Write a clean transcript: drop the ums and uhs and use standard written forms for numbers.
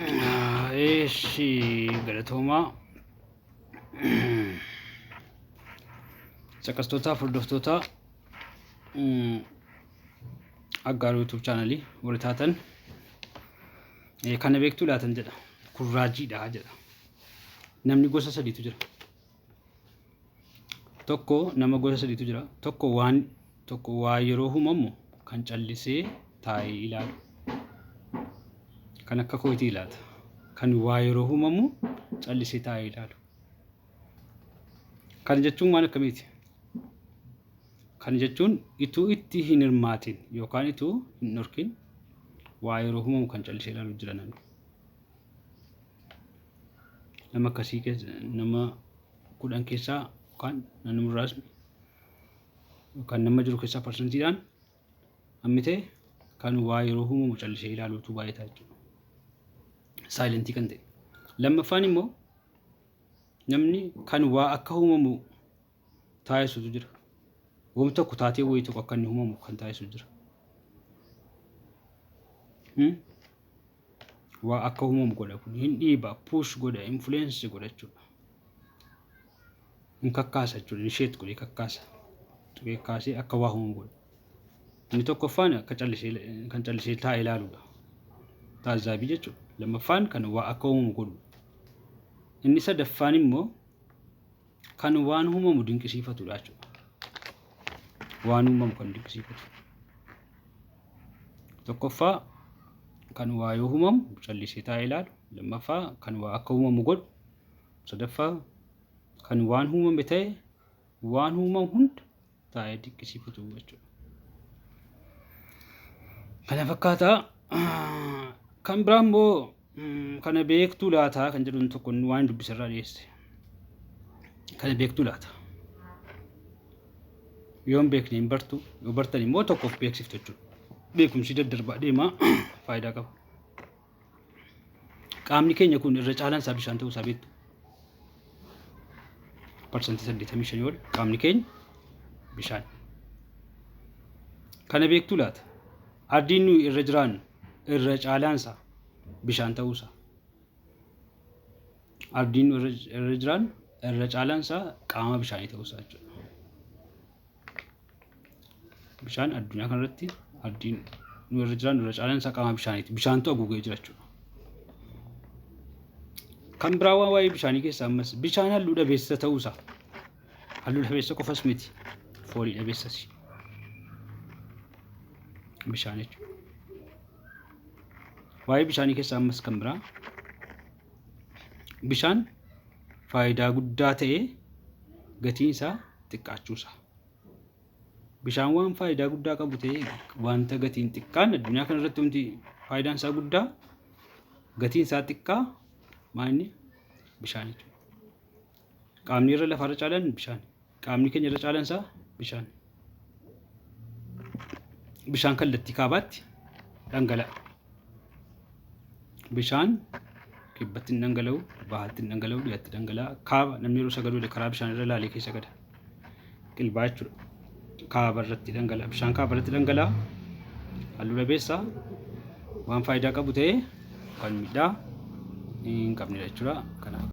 Eeshi galatoomaa. Caqastootaa fi hordoftoota Aggaaroo YouTube chaanalii warri taatan kana beektuu laatan jedha. Kun raajiidha jedha. Namni gosa sadiitu jira. Tokko nama gosa sadiitu jira. Tokko waan tokko waa yeroo uumamu kan callisee taa'ee ilaalu. Kan akka kootii ilaata. Kan waa yeroo uumamu callisee taa'ee ilaalu. Kana jechuun waan akkamiiti? Kana jechuun ituu itti hin hirmaatin yookaan ituu hin dhorkin waa yeroo uumamu kan callisee ilaalu jira namni. Nama akkasii keessa nama 10 keessaa yookaan namni muraasni yookaan nama jiru keessaa parsantiidhaan hammi ta'e kan waa yeroo uumamu callisee ilaaluutu baay'ata jechuudha. Saayilentii kan ta'e. Lammaffaan immoo namni kan waa akka uumamu taasisutu jira. Wanti tokko taatee wayii tokko akka inni uumamu kan taasisu jira. Hmm? Waa akka uumamu godha kun hin dhiiba, push godha, influence godha jechuudha. Hin kakkaasa jechuudha, initiate godhee kakkaasa. Tuqee kaasee akka waa uumamu godha. Inni tokkoffaan akka callisee kan callisee taa'ee ilaaluudha. Taazzaabii jechuudha. Lammaffaan kan waa akka uumamu godhudha. Inni sadaffaan immoo kan waan uumamu dinqisiifatudha jechuudha. Waan uumamu kan dinqisiifatu. Tokkoffaa kan waa yoo uumamu callisee taa'ee ilaalu. Lammaffaa kan waa akka uumamu godhu. Sadaffaa kan waan uumame ta'e waan uumamu hunda taa'ee dinqisiifatu jechuudha. Kana fakkaataa kan biraa immoo kana beektuu laataa kan jedhuun tokko waan dubbisarraa dhiyeesse. Kana beektuu laata? Yoo hin beekne hin bartu, yoo bartan immoo tokko of beeksiftu jechuudha. Beekumsi daddarbaa deemaa faayidaa qaba. Qaamni keenya kun irra caalaan isaa bishaan ta'uu isaa beektu. Parsantii 85 ol qaamni keenya bishaan. Kana beektuu laata? Ardiin nuyi irra jiraannu irra caalaan isaa bishaan ta'uu isaa. Ardiin nuyi irra jiraannu irra caalaan isaa qaama bishaanii ta'uu isaa jechuudha. Bishaan addunyaa kanarratti ardiin nu irra jiran irra caalaan isaa qaama bishaaniiti. Bishaantu haguugee jira jechuudha. Kan biraa waan waa'ee bishaanii keessaa ammas bishaan halluu dhabeessa ta'uu isaa. Halluu dhabeessa qofas miti. Foolii dhabeessas. Bishaan jechuudha. Waa'ee bishaanii keessaa ammas kan biraa bishaan faayidaa guddaa ta'ee gatiin isaa xiqqaachuu isaa. Bishaan waan faayidaa guddaa qabu ta'ee wanta gatiin xiqqaan addunyaa kana irratti wanti faayidaan isaa guddaa gatiin isaa xiqqaa maa inni bishaan jechuudha. Qaamni irra lafarra caalan bishaan. Qaamni keenya irra caalan isaa bishaan. Bishaan kallattii kaabaatti dhangala'a. Bishaan kibbatti hin dhangala'u, bahaatti hin dhangala'u, dhiyaatti dhangala'a. Kaaba namni yeroo sagaduu karaa bishaan irra ilaalee keessa gada. Qilbaa jechuudha. Kaaba irratti dhangala'a. Bishaan kaaba irratti dhangala'a. Halluu dhabeessa waan faayidaa qabu ta'ee kan miidhaa hin qabnedha jechuudha.